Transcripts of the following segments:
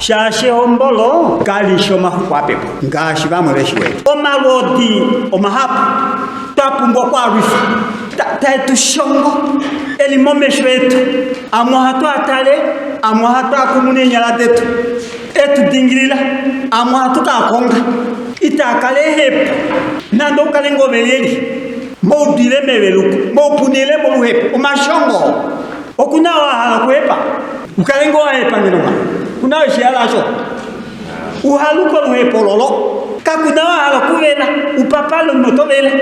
Shaashi ehombolo kali shi omahuku a pepwa ngaashi vamwe ve shi wete. Omalwoodi omahapu twa pumbwa okwaalwifa tae tu shongo e li momesho etu. Amwe ohatu a tale, amwe ohatu a kumu neenyala detu e tu dingilila, amwe ohatu ka konga. Itaa kala ehepu nande ou kale ngoo velyelye, moudile meveluko, moupunile moluhepo. Omashongo oo. Oku na oo a hala okuhepa? U kale ngoo wa hepa ngeno nga ku na eshi hala osho. U haluke oluhepo lolo. Kaku na oo a hala okuvela, u papale noto vele.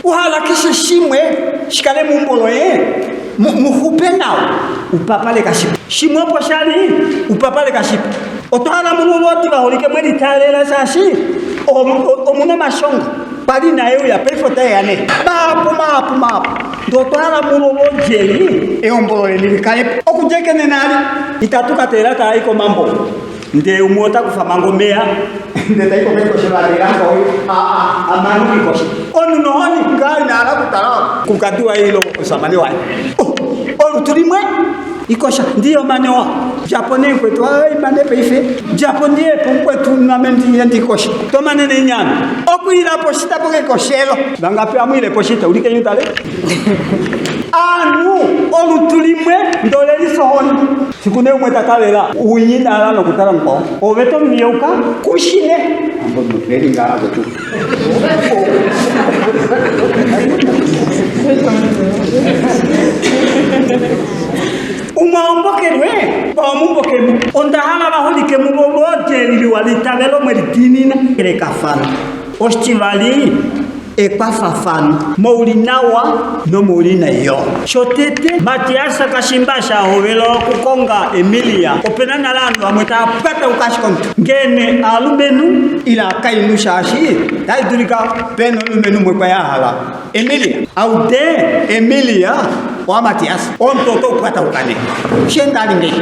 U hala keshe shimwe shi kale meumbo loye, mu, mu xupe nawa. U papale kashipu. Shimwe opo sha li, u papale kashipu. Otwa hala mu lulodi vaholike mwe litaalela shaashi omu na omashongo. Kwali inae uya, paife otae ya nee. Mahapu, mahapu, mahapu. Ndee otwa hala mulolo lyeli ehombolo leni li kale po. Okudja eke nena ali, itatu ka teela taa i komambo. Ndee umwe ota kufa manga omeya, ndee ta i kokaikoshelo a teela nga oyo a, a, a mane okwiikosha. Omunhu nohoni ngaa ina hala okutala omukulukadi waye ile omusamane waye. Oh, olutu limwe Ikosha ndiye mane wa djapo nee mukwetu ai mane paife djapo ndiye po mukwetu name ndiye ndikoshe to mane neenyana okuila poshita pokekoshelo vangapi amwile poshita ulikenyi utale aanhu olutu limwe ndole lisohoni siku ne umwe takalela unyinala nokutala mukwao ove to miyeuka kushine ambo muteli ngaa kwetu Umwe ombokelwe omumbokemu onda hala va holike muvo volyeliliwa litavelo mwe lidiinina elekafano oshitivali ekwafafano moulinawa nomoulinayi yo. Shotete, Matias Kashimba sha hovela okukonga Emilia, opena nale ovanhu vamwe tava pwatauka ashike omutu ngeene aalumenhu ile aakainhu shaashi otashi dulika pena omulumenhu umwe kwa a hala Emilia. Aude Emilia waMatias, omutu oto pwatauka nee. She ndali ngeyi.